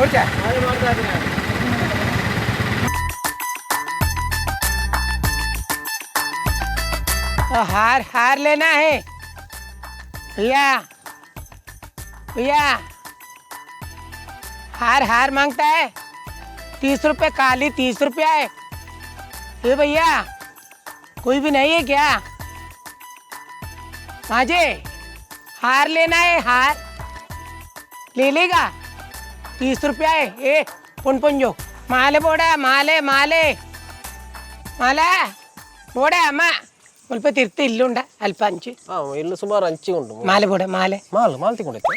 ಬೊಡ್ಚಾ? तो हार हार लेना है भैया, भैया हार हार मांगता है। 30 रुपए, काली 30 रुपया है। ये भैया, कोई भी नहीं है क्या? माजे, हार लेना है, हार ले लेगा? 30 रुपया है। ए പൊൺ പൊഞ്ചോ മാല പോടാ, മാಲೆ മാಲೆ മാല പോടാ അമ്മ. ಮುಲ್ಪ ತಿರ್ತು ಇಲ್ಲುಂಡ ಅಲ್ಪ ಅಂಚು. ಹಾಂ, ಇಲ್ಲಿ ಸುಮಾರು ಹಂಚಿ ಉಂಟು. ಮಾಲೆ ಬೋಡ ಮಾಲೆ. ಮಾಲ್ ಮಾಲ್ ತಿಕೊಂಡೈತೆ.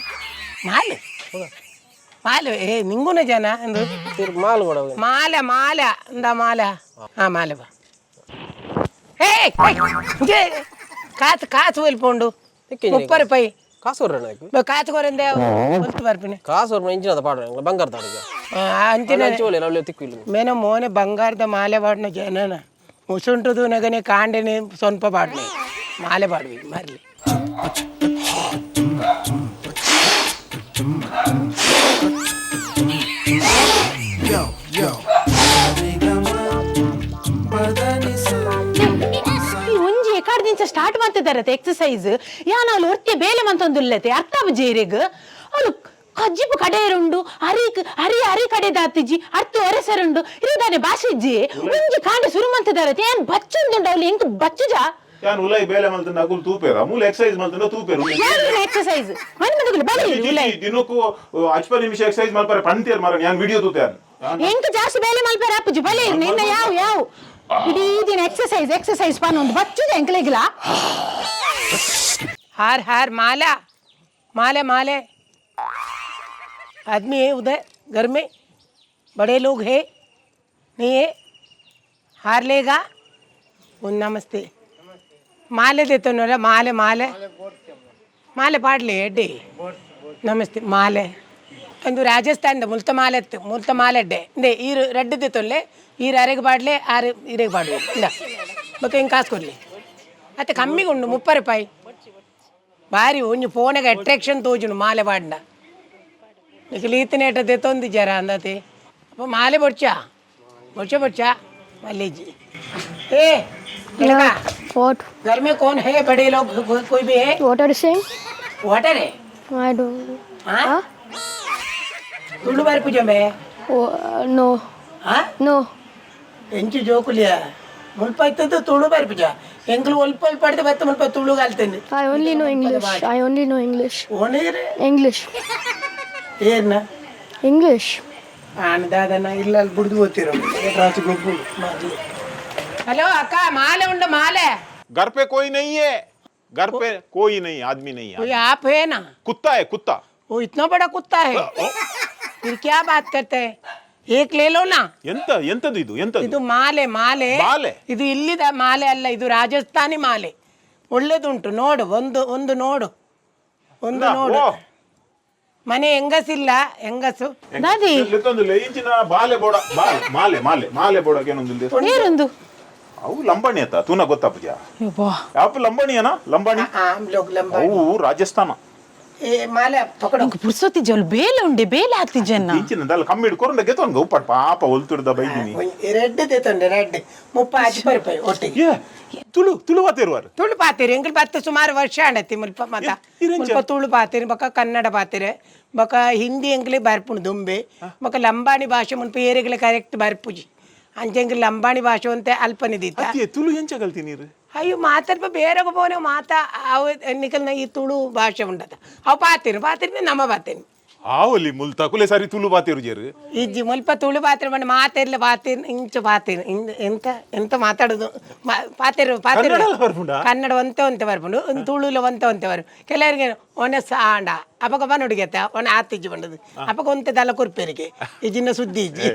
ಮಾಲೆ ಮಾಲೆ. ಏ ನಿಂಗುನ ಜನ ಎಂದು. ತಿರ್ ಮಾಲ್ ಕೂಡ. ಮಾಲೆ ಮಾಲ എന്താ മാല? ആ മാല വാ. ഏയ്, ഏയ്, ಕಾಸು ಕಾಸು ಒಲ್ಪುಂಡು? 30 ರೂಪಾಯಿ. ಕಾಸು ಕೊರ್ರೆ నాకు. ಕಾಸು ಕೊರಂದೆ ಒಲ್ತು ಬರ್ಪಿನಿ. ಕಾಸು ಕೊರ್ರೆ ಇಂಚಿನ ಪಾಡ ಬಂಗಾರ ತಾಡಿಗೆ. ಅಂಚಿನ. ಹಂಚಿ ಒಳ್ಳೆ ಅಲ್ಲಿ ತಿಕ್ಕು ಇಲ್ಲ. ಮೇನ ಮೋನೆ ಬಂಗಾರದ ಮಾಲೆ ಪಾಡಿನ ಜನನ ಮುಸುಂಟುದು ನಗನೆ ಕಾಂಡೆನೆ ಸೊನ್ಪ ಪಾಡ್ನೆ ಮಾಲೆ ಪಾಡ್ವಿ ಮರ್ಲಿ. ಈ ಒಂಜಿ ಎಕಾಡ್ ದಿಂಚ ಸ್ಟಾರ್ಟ್ ಮಾಡ್ತಿದ್ದಾರತೆ ಎಕ್ಸಸೈಸ್. ಯಾನ್ ಅವ್ಲು ಒರ್ತಿ ಬೇಲೆ ಮಂತೊಂದುಲ್ಲತೆ ಅರ್ಥ ಜೇರೆಗ್. ಅವ್ಲು ಕಜ್ಜಿಪು ಕಡೆಯರುಂಡು, ಅರಿಕ್ ಅರಿ ಅರಿ ಕಡೆ ದಾತಿಜಿ, ಅರ್ಥ ಒರೆಸರುಂಡು ಇರುದಾನೆ ಭಾಷೆ ಇಜ್ಜಿ. ಒಂಜಿ ಕಾಂಡೆ ಸುರು ಮಂತಿದ್ದಾರತೆ. ಏನ್ ಬಚ್ಚುಂದುಂಡು ಅವ್ಲು, ಎಂಕ್ ಬಚ್ಚುಜಾ? ಯಾನ್ ಉಲೈ ಬೇಲೆ ಮಲ್ತಂಡ ಅಗುಲ್ ತೂಪೇರ, ಮೂಲ ಎಕ್ಸರ್ಸೈಸ್ ಮಲ್ತಂಡ ತೂಪೇರು. ಎಕ್ಸಸೈಸ್ ಮನೆ ಮಂದುಗುಲು ಬಲೆ ಉಲೈ. ದಿನಕ್ಕೂ ಅಚ್ಪ ನಿಮಿಷ ಎಕ್ಸರ್ಸೈಸ್ ಮಲ್ಪರೆ ಪಂತೇರ್ ಮಾರ, ಯಾನ್ ವಿಡಿಯೋ ತೂತೆ. ಎಂಕ್ ಜಾಸ್ತಿ ಬೇಲೆ ಮಲ್ಪೆರ ಅಪ್ಪುಜಿ, ಬಲೆ ನಿನ್ನ ಯಾವ ಯಾವ ಇಡೀ ದಿನ ಎಕ್ಸಸೈಸ್ ಎಕ್ಸಸೈಸ್ ಪಾನೊಂದು ಬಚ್ಚುಜ ಎಂಕ್ಲೆಗ್ಲಾ. हार हार माला माले माले। आदमी है उधर घर में? बड़े लोग है नहीं है? हार लेगा? वो नमस्ते। माले देते नोरा, माले माले ಮಾಲೆ ಪಾಡ್ಲಿ ಎಡ್ಡೆ. ನಮಸ್ತೆ. ಮಾಲೆ ಒಂದು ರಾಜಸ್ಥಾನದ ಮುಲ್ತ ಮಾಲೆ ಇತ್ತು, ಮುಲ್ತ ಮಾಲೆ ಎಡ್ಡೆ. ಇಂದೆ ಈರು ರೆಡ್ ತೊಲ್ಲೆ, ಈರು ಅರೆಗೆ ಪಾಡ್ಲೆ, ಆರು ಈರೆಗೆ ಪಾಡ್ಲೆ. ಇಂದ ಬೊಕ್ಕ ಹಿಂಗೆ ಕಾಸು ಕೊಡ್ಲಿ ಅತ್ತೆ. ಕಮ್ಮಿಗೆ ಉಂಡು, 30 ರೂಪಾಯಿ. ಬಾರಿ ಒಂಜಿ ಫೋನಾಗ ಅಟ್ರಾಕ್ಷನ್ ತೋಜುಂಡು ಮಾಲೆ ಪಾಡ್ಂಡ. ನಿಖಿಲ್ ಈತನೇಟ ದೆತ್ತೊಂದಿಜ್ಜಾರ ಅಂದಾತಿ. ಅಪ್ಪ ಮಾಲೆ ಬೊಡ್ಚಾ ಬೊಡ್ಚ ಬೊಡ್ಚ ಮಲ್ಲೇಜಿ. ಏ लड़का। What? घर में कौन है? बड़े लोग कोई भी है? What are you saying? Water है. I don't know. हाँ, ತುಳು ಬರ್ಪುಜಂಬೆ? Oh, no. ಹಾ? No. ಎಂಚು ಜೋಕುಲಿಯ ಮುಲ್ಪ ಇತ್ತದ್ದು ತುಳು ಬರ್ಪುಜ. ಎಂಕ್ಲು ಒಲ್ಪ ಒಲ್ಪ ಪಡ್ದು ಬತ್ತ ಮುಲ್ಪ Tulu ಕಲ್ತೇನೆ. I only know English. I only know English. ಓನೇರೆ? English. ಏನ? English. ಆಣ್ ದಾದನ ಇಲ್ಲ, ಅಲ್ಲಿ ಬುಡ್ದು ಹೋಗ್ತಿರೋ ರಾಜು ಗೊಬ್ಬು. ಹಲೋ ಅಕ್ಕ, ಮಾಲೆ ಉಂಡು ಮಾಲೆ. घर पे कोई नहीं है, घर पे कोई नहीं, आदमी नहीं है. कोई आप है ना? कुत्ता है कुत्ता. वो इतना बड़ा कुत्ता है? फिर क्या बात करते हैं? एक ले लो ना. ಎಂತ ಎಂತದು ಇದು? ಎಂತದು? ಇದು ಮಾಲೆ ಮಾಲೆ. ಮಾಲೆ? ಇದು ಇಲ್ಲಿದ ಮಾಲೆ ಅಲ್ಲ, ಇದು ರಾಜಸ್ಥಾನಿ ಮಾಲೆ. ಒಳ್ಳೇದುಂಟು ನೋಡು, ಒಂದು ಒಂದು ನೋಡು, ಒಂದು ನೋಡು. ಓ. ಮನೆ ಹೆಂಗಸಿಲ್ಲ, ಹೆಂಗಸು? ದಾದಿ. ಲೆತ್ತೊಂದುಲ್ಲೆ ಇಂಚಿನ ಬಾಲೆ ಬೋಡ ಬಾಲೆ ಮಾಲೆ ಮಾಲೆ ಮಾಲೆ ಬೋಡಕ್ಕೆ ಏನೊಂದುಲ್ಲೆ. ಏರೊಂದು? ಅವು ಲಂಬಾಣಿ ಅತ್ತ ತೂನ ಗೊತ್ತಾ ಪೂಜಾ? ಯಬ್ಬಾ. ಯಾಪ ಲಂಬಾಣಿಯನ ಲಂಬಾಣಿ? ಹಮ್ ಲೋಗ್ ಲಂಬಾ. ಅವು ರಾಜಸ್ಥಾನ. ಏ ಮಾಲೆ ಪಕಡೋ. ಎಂಕ್ ಪುರ್ಸೊತ್ತಿಜ್ಜಿ, ಅವ್ಲು ಬೇಲೆ ಉಂಡೆ ಬೇಲೆ ಆತಿಜ್ಜನ್ನ. ಇಂಚಿನ ದಲ್ಲ ಕಮ್ಮಿ ಹಿಡ್ಕೊಂಡ ಗೆತ್ತೊಂದು ಉಪ್ಪಟ್ ಪಾಪ ಒಲ್ತುರ್ದ ಬೈದಿನಿ. ರೆಡ್ ತೇತೊಂಡೆ, ರೆಡ್ 30 ರೂಪಾಯಿ ಒಟ್ಟಿಗೆ. ಏ ತುಳು ತುಳು ವಾತಿರುವಾರು. ತುಳು ಪಾತೀರಿ. ಎಂಕಲ್ ಬತ್ತ ಸುಮಾರು ವರ್ಷ ಆಂಡತಿ ಮುಲ್ಪ ಮತ. ಇರೆಂಚ? ಮುಲ್ಪ ತುಳು ಪಾತೀರಿ, ಬೊಕ ಕನ್ನಡ ಪಾತೀರಿ, ಬೊಕ ಹಿಂದಿ ಎಂಕ್ಲೆ ಬರ್ಪುಂಡು ದುಂಬೆ. ಬೊಕ ಲಂಬಾಣಿ ಭಾಷೆ ಮುಲ್ಪ ಏರೆಗ್ಲೆ ಕರೆಕ್ಟ್ ಬರ್ಪುಜಿ. ಅಂಚೆ ಎಂಕ್ಲೆ ಲಂಬಾಣಿ ಭಾಷೆ ಒಂತೆ ಅಲ್ಪನಿದಿತ್ತ. ಅತ್ತಿಯೇ ತುಳು ಎಂಚ ಕಲ್ತಿ ನೀರು? ಅಯ್ಯೋ, ಮಾತಾಡ್ಪ ಬೇರೆಗ ಪೋನೆ ಮಾತಾ ಅವು ನಿಕಲ್ನ ಈ ತುಳು ಭಾಷೆ ಉಂಡತ. ಅವು ಪಾತೀರಿ ಪಾತೀರಿ, ನಮ್ಮ ಪಾತೇನಿ. ಆವಲಿ ಮುಲ್ತ ಕುಲೆ ಸಾರಿ ತುಳು ಬಾತಿರು ಜೇರು. ಇಜ್ಜಿ, ಮುಲ್ಪ ತುಳು ಪಾತ್ರೆ ಪಂಡ ಮಾತೆರ್ಲ ಪಾತೇನ್ ಇಂಚ ಪಾತೇನ್ ಎಂತ ಎಂತ ಮಾತಾಡುದು ಪಾತೆರು ಪಾತೆರು. ಕನ್ನಡಲ ಬರ್ಪುಂಡಾ? ಕನ್ನಡ ಒಂತೆ ಒಂತೆ ಬರ್ಪುಂಡು, ಒಂದು ತುಳುಲ ಒಂತೆ ಒಂತೆ ಬರ್ಪು. ಕೆಲವರಿಗೆ ಒಣ ಸಾಂಡ ಅಪಗ ಬನುಡಿಗೆತ್ತ ಒಣ ಆತಿಜ್ಜಿ ಬಂಡದು ಅಪಗ ಒಂತೆ ದಲ ಕೊರ್ಪೇರಿಗೆ ಇಜ್ಜಿನ ಸುದ್ದಿ ಇಜ್ಜಿ.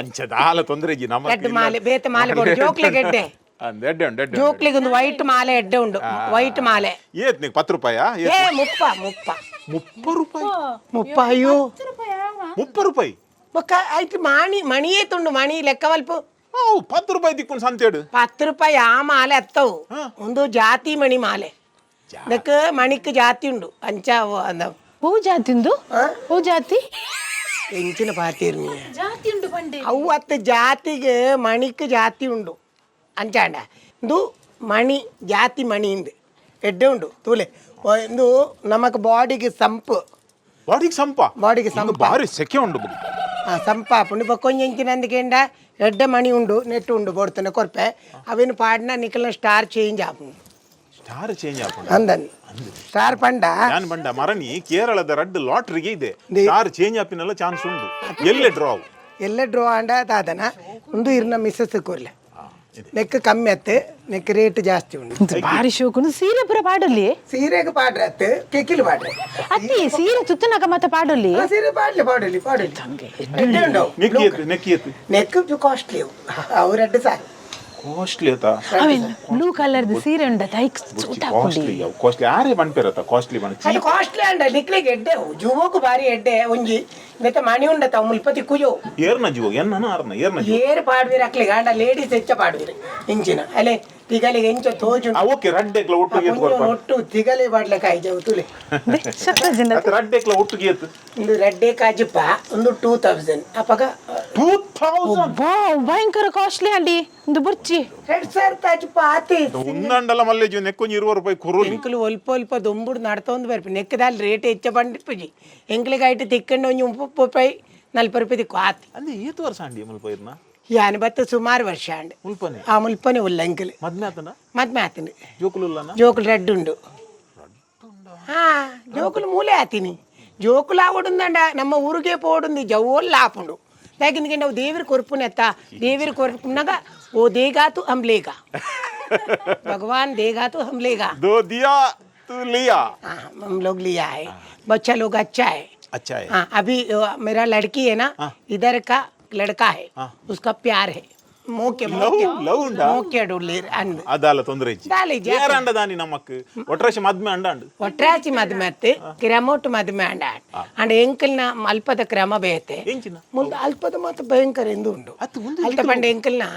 ಅಂಚ ದಾಲ ತೊಂದರೆ ಇಜ್ಜಿ ನಮ್ಮ. ಎಡ್ಡೆ ಮಾಲೆ, ಬೇತೆ ಮಾಲೆ ಬೋಡು ಜೋಕ್ಲೆಗ್ ಎಡ್ಡೆ. ಎಡ್ಡೆ ಉಂಡು, ಎಡ್ಡೆ ಉಂಡು. ಜೋಕ್ಲಿಗೆ ಒಂದು ವೈಟ್ ಮಾಲೆ ಎಡ್ಡೆ ಉಂಡು, ವೈಟ್ ಮಾಲೆ. ಏತ್ ನಿಕ್ 10 ರೂಪಾಯಾ? ಏ 30 30. 30 ರೂಪಾಯಿ? 30, ಅಯ್ಯೋ. 30 ರೂಪಾಯಿ. ಬೊಕ್ಕ ಆಯ್ತು, ಮಾಣಿ ಮಣಿಯೇ ತುಂಡು ಮಣಿ ಲೆಕ್ಕವಲ್ಪ. ಅವು 10 ರೂಪಾಯಿ ದಿಕ್ಕೊಂಡು ಸಂತೇಡು. 10 ರೂಪಾಯಿ ಆ ಮಾಲೆ ಅತ್ತವು. ಒಂದು ಜಾತಿ ಮಣಿ ಮಾಲೆ. ಇದಕ್ಕೆ ಮಣಿക്ക് ಜಾತಿ ಉಂಡು ಅಂಚ ಅವು ಅಂದ. ಹೂ ಜಾತಿ ಉಂದು, ಹೂ ಜಾತಿ. ಎಂಚಿನ ಪಾತೀರ್ನಿ. ಜಾತಿ ಉಂಡು ಪಂಡೆ. ಅವು ಅತ್ತ ಜಾತಿಗೆ ಮಣಿಕ್ ಜಾತಿ ಉಂಡು ಅಂಚಾಂಡ. ಇಂದು ಮಣಿ ಜಾತಿ, ಮಣಿ ಇಂದು ಎಡ್ಡೆ ಉಂಡು ತೂಲೆ. ಓ, ಇಂದು ನಮಕ್ ಬಾಡಿಗೆ ಸಂಪು. ಬಾಡಿಗೆ ಸಂಪ? ಬಾಡಿಗೆ ಇಂದು ಸಂಪ. ಬಾರಿ ಸೆಕೆ ಉಂಡು ಬುಗ್. ಆ ಸಂಪ ಆಪುಂಡು. ಬೊಕ್ಕ ಒಂಜಿ ಎಂಚಿನ ಅಂದಕೆಂಡ ಎಡ್ಡೆ ಮಣಿ ಉಂಡು, ನೆಟ್ಟು ಉಂಡು, ಬೋಡ್ತನೆ ಕೊರ್ಪೆ. ಅವೇನು ಪಾಡ್ನ ನಿಕಲ್ನ ಸ್ಟಾರ್ ಚೇಂಜ್ ಆಪುಂಡು. ಸ್ಟಾರ್ ಚೇಂಜ್ ಆಪುಂಡು? ಅಂದನ್ ಸ್ಟಾರ್ ಪಂಡ. ಯಾನ್ ಬಂಡ ಮರಣಿ ಕೇರಳದ ರಡ್ಡ್ ಲಾಟ್ರಿಗೆ ಇದೆ. ಸ್ಟಾರ್ ಚೇಂಜ್ ಆಪಿನೆಲ್ಲ ಚಾನ್ಸ್ ಉಂಡು. ಎಲ್ಲೆ ಡ್ರಾ? ಎಲ್ಲ ಡ್ರಾ ಆಂಡ ದಾದನ ಒಂದು ಇರ್ನ ಮಿಸ್ಸಸ್ ಕೊರ್ಲೆ. ಇದೆ. ನೆಕ್ ಕಮ್ಮಿ ಅತ್ತೆ, ನೆಕ್ ರೇಟ್ ಜಾಸ್ತಿ ಉಂಡು. ಬಾರಿ ಶೋಕುನು. ಸೀರೆ ಪೂರ ಪಾಡೊಲಿ. ಸೀರೆಗೆ ಪಾಡ್ರೆ ಅತ್ತೆ, ಕೆಕಿಲು ಪಾಡ್ರೆ. ಅತ್ತಿ, ಸೀರೆ ತುತ್ತುನಕ ಮತ್ತೆ ಪಾಡೊಲಿ. ಆ, ಸೀರೆ ಪಾಡ್ಲಿ, ಪಾಡಲಿ, ಪಾಡಲಿ. ಎಡ್ಡೆ ಉಂಡು ಅವು. ನೆಕ್ಕಿ ಎತ್ತು, ನೆಕ್ಕಿ ಎತ್ತು. ನೆಕ್ ಕಾಸ್ಟ್ಲಿ ಅವು. ಅವು 2000. ಕಾಸ್ಟ್ಲಿ ಆತ. ಅವೇನ್ ಬ್ಲೂ ಕಲರ್ ಸೀರೆ ಉಂಡ ಐಕ್ ಸೂಟ್ ಹಾಕೊಂಡಿ. ಕಾಸ್ಟ್ಲಿ ಅವು, ಕಾಸ್ಟ್ಲಿ. ಆರೇ ಪನ್ಪೆರತ್ತ ಕಾಸ್ಟ್ಲಿ ಬಣ್ಣ. ಅದು ಕಾಸ್ಟ್ಲಿ ಅಂಡ ನಿಕ್ಲಿಗೆ ಎಡ್ಡೆ ಅವು. ಜುವೋಕು ಬಾರಿ ಎಡ್ಡೆ. ಒಂಜಿ ನೆತ್ತ ಮಣಿ ಉಂಡತ ಮುಲ್ಪತಿ ಕುಜೋ. ಏರ್ನ ಜೀವ ಎನ್ನ ಆರ್ನ ಏರ್ನ ಜೀವ. ಏರು ಪಾಡ್ವಿರ ಅಕ್ಲಿಗೆ. ಅಂಡ ಲೇಡೀಸ್ ಹೆಚ್ಚ ಪಾಡ್ವಿರು ಇಂಚಿನ. ಅಲೆ ತಿಗಲಿಗೆ ಎಂಚ ತೋಜು. ಆ, ಓಕೆ, ರಡ್ಡೆಕ್ಲ ಒಟ್ಟಿಗೆ ಎತ್ತು ಕೊರ್ಪ. ಒಟ್ಟು ತಿಗಲೆ ಪಾಡ್ಲಕ್ಕ ಆಯ್ಜವು ತುಲೆ. ಅತ್ತ, ರಡ್ಡೆಕ್ಲ ಒಟ್ಟಿಗೆ ಎತ್ತು. ಒಂದು ರಡ್ಡೆ ಕಾಜಿಪ್ಪ ಒಂದು 2000 ಅಪಗ. 2000? ಭಯಂಕರ ಕಾಸ್ಟ್ಲಿ ಅಂಡಿ ಒಂದು ಬುರ್ಚಿ. 2000 ತಾಜಿಪ್ಪ ಆತಿ. ಉಂದಂಡಲ ಮಲ್ಲೆ ಜೀವ ನೆಕ್ಕೊಂಜಿ 20 ರೂಪಾಯಿ ಕೊರೋಲಿ. ಎಂಕುಲು ಒಲ್ಪ ಒಲ್ಪ ದೊಂಬುಡು ನಡ್ತೊಂದು ಬರ್ಪಿ. ನೆಕ್ಕದಾಲ್ ರೇಟ್ ಹೆಚ್ಚ ಬಂಡಿಪ್ಪುಜಿ. ಎಂಕ್ಲಿಗೆ ಐಟ್ ತಿಕ್ಕಂಡು ಒಂಜಿ 30 ರೂಪಾಯಿ, 40 ರೂಪಾಯಿ ತಿಕ್ಕು ಆತಿ. ಅಂದ್ರೆ ಏತು ವರ್ಷ ಅಂಡಿ ಮುಲ್ಪ ಇರ್ನ? ಯಾನ್ ಬತ್ತ ಸುಮಾರು ವರ್ಷ ಅಂಡ್. ಮುಲ್ಪನೆ? ಆ, ಮುಲ್ಪನೆ ಉಲ್ಲ ಎಂಕಲು. ಮದ್ಮೆ ಆತನ? ಮದ್ಮೆ ಆತನು. ಜೋಕುಲುಲ್ಲನ? ಜೋಕುಲು ರಡ್ಡು ಉಂಡು. ಹಾ, ಜೋಕುಲು ಮೂಲೆ ಆತೀನಿ. ಜೋಕುಲು ಆವಡುಂದಂಡ ನಮ್ಮ ಊರಿಗೆ ಪೋಡುಂದು ಜವೋಲ್ ಆಪುಂಡು. ಯಾಕೆಂದ್ರೆ ನಾವು ದೇವ್ರ ಕೊರ್ಪುನೆತ್ತ. ದೇವ್ರ ಕೊರ್ಪುನಾಗ ಓ ದೇಗಾತು ಹಮ್ ಲೇಗಾ, भगवान देगा तो हम लेगा. ದೋ ದಿಯಾ ತು ಲಿಯಾ. हाँ, हम लोग लिया है. बच्चा लोग अच्छा है. अच्छा है. हाँ, अभी मेरा लड़की है ना, इधर का लड़का है, उसका प्यार है. ಮೋಕೆ. ಲವ್ ಲವ್ ಉಂಡಾ? ಮೋಕೆ ಡೊಳ್ಳಿರ್ ಅಂದ್. ಅದಾಲ ತೊಂದರೆ ಇಜ್ಜಿ. ದಾಲ ಇಜ್ಜಿ. ಏರಂಡ ದಾನಿ ನಮಕ್ ಒಟ್ರಾಶಿ ಮದ್ಮೆ ಅಂಡಾಂಡು. ಒಟ್ರಾಚಿ ಮದ್ಮೆ ಅತ್ತೆ, ಕ್ರಮೋಟು ಮದ್ಮೆ ಅಂಡ. ಅಂಡ ಎಂಕಲ್ನ ಅಲ್ಪದ ಕ್ರಮ ಬೇತೆ. ಎಂಚಿನ? ಮುಲ್ಪ ಅಲ್ಪದ ಮಾತ ಭಯಂಕರ ಎಂದು ಉಂಡು. ಅಲ್ತ ಪಂಡ ಎಂಕಲ್ನ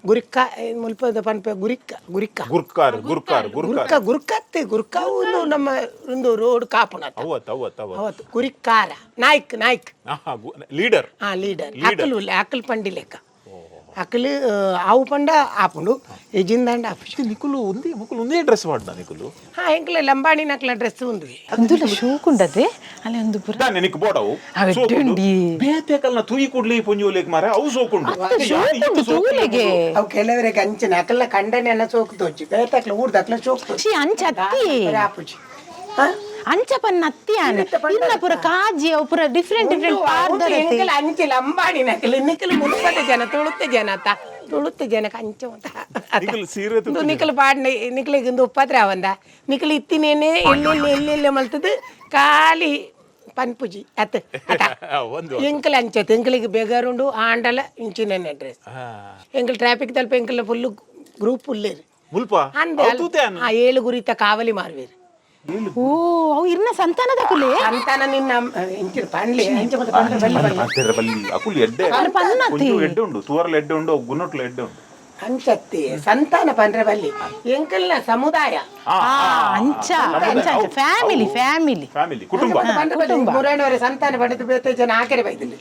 ಗುರಿಕ್ಕ ಏ, ಮುಲ್ಪದ ಪನ್ಪ ಗುರಿಕ್ಕ ಗುರಿಕ್ಕ. ಗುರ್ಕಾರ್ ಗುರ್ಕಾರ್ ಗುರ್ಕಾರ್. ಗುರ್ಕ ಗುರ್ಕತ್ತೆ ಗುರ್ಕ ಒಂದು ನಮ್ಮ ಒಂದು ರೋಡ್ ಕಾಪುನ. ಅವತ್ ಅವತ್ ಅವತ್. ಅವತ್ತು ಗುರಿಕಾರ ನಾಯ್ಕ್ ನಾಯ್ಕ್. ಲೀಡರ್. ಆ ಲೀಡರ್. ಅಕಲು ಅಕಲ್ ಪಂಡಿ ಲೆಕ್ಕ. ಅಕಲು ಆವು ಪಂಡ ಆಪುಂಡು, ಎಜಿಂದಂಡ ಆಪುಂಡು. ನಿಕುಲು ಒಂದೇ ಮುಕುಲು ಒಂದೇ ಡ್ರೆಸ್ ಮಾಡ್ದ ನಿಕುಲು? ಹಾ, ಎಂಕಲ ಲಂಬಾಣಿ ನಕಲ ಡ್ರೆಸ್ ಉಂದು. ಅಂದುಲ ಶೋಕುಂಡದೆ ಅಲ್ಲಿ ಒಂದು ಪುರ. ದಾನೆ ನಿಕ್ ಬೋಡವು? ಅವೆ ಡುಂಡಿ. ಬೇತೆ ಕಲ್ನ ತೂಯಿ ಕೂಡ್ಲಿ ಪೊಂಜುಲೇಕ್ ಮಾರೆ ಅವು ಸೋಕುಂಡು. ಶೋಕುಂಡು ತೂಲೆಗೆ. ಅವು ಕೆಲವರಿಗೆ ಅಂಚಿನ ಅಕಲ್ನ ಕಂಡನೆ ಸೋಕು ತೋಚಿ ಬೇತಕ್ಲ ಊರ್ದಕ್ಲ ಸೋಕು ತೋಚಿ. ಛೀ, ಅಂಚ ಅತ್ತಿ. ಆಪುಜಿ. ಹಾ? ಅಂಚ ಪನ್ನ ಅತ್ತಿ ಆನ್. ಇತ್ತ ಪಂಡ. ಇನ್ನ ಪೂರ ಕಾಜಿ ಅವು ಪೂರ ಡಿಫ್ರೆಂಟ್ ಡಿಫ್ರೆಂಟ್ ಪಾರ್ದರತೆ. ಎಂಕಲ ಅಂಚಿ ಲಂಬಾಣಿ ನಕಲು ನಿಕಲು ಮುಲ್ಪದ ಜನ, ತುಳುತ್ತ ಜನ ಅತ್ತ. ತುಳುತ್ತ ಜನಕ್ಕೆ ಅಂಚ ಅಂತ ಅತ್ತ. ನಿಕುಲು ಸೀರೆ ಇಂದು ನಿಕಲು ಪಾಡ್ನೆ ನಿಕಲಿಗೆ ಇಂದು ಉಪ್ಪದ್ರ ಅವಂದ ನಿಕಲು ಇತ್ತಿನೇನೆ ಎಲ್ಲೆಲ್ಲಿ ಎಲ್ಲೆಲ್ಲಿ ಮಲ್ತದು ಖಾಲಿ ಪನ್ಪುಜಿ ಅತ್ತ ಅತ್ತ. ಒಂದು. ಎಂಕಲ್ ಅಂಚತ್ ಎಂಕಲಿಗೆ ಬೇಗಾರುಂಡು ಆಂಡಲ ಇಂಚಿನ ಡ್ರೆಸ್. ಎಂಕಲ್ ಟ್ರಾಫಿಕ್ ತಲ್ಪ ಎಂಕಲ್ ಫುಲ್ ಗ್ರೂಪ್ ಉಲ್ಲೇರು. ಮುಲ್ಪ? ಅಂದೆ. ಅವು ತೂತೆ ಅನ್ನ. ಆ ಏಳು ಗುರಿತ ಕಾವಲಿ ಮಾರುವೇರು. ಓ, ಅವು ಇರ್ನ ಸಂತಾನದ ಕುಲೆ. ಸಂತಾನ ನಿನ್ನ ಇಂಚಿನ ಪಂಡ್ಲಿ ಅಂಚ ಮತ್ತೆ ಪಂಡ್ರೆ ಬಲ್ಲಿ ಬಲ್ಲಿ. ಅಂತೆರ ಬಲ್ಲಿ ಅಕುಲು ಎಡ್ಡೆ. ಪನ್ನತಿ. ಕೊಂಚು ಎಡ್ಡೆ ಉಂಡು, ತುವರ್ಲ ಎಡ್ಡೆ ಉಂಡು, ಅವು ಗುನ್ನೊಟ್ಲ ಎಡ್ಡೆ ಉಂಡು. ಅಂಚತ್ತಿ ಸಂತಾನ ಪಂಡ್ರೆ ಬಲ್ಲಿ ಎಂಕಲ್ನ ಸಮುದಾಯ. ಆ, ಆ, ಅಂಚ ಅಂಚ ಅಂಚ family family. Family, ಕುಟುಂಬ. ಪಂಡ್ರೆ ಬಲ್ಲಿ ಮುರಾಣವರೆ ಸಂತಾನ ಪಡೆದು ಬೇತೆ ಜನ ಆಕೆರೆ ಬೈದಿಲ್ಲ.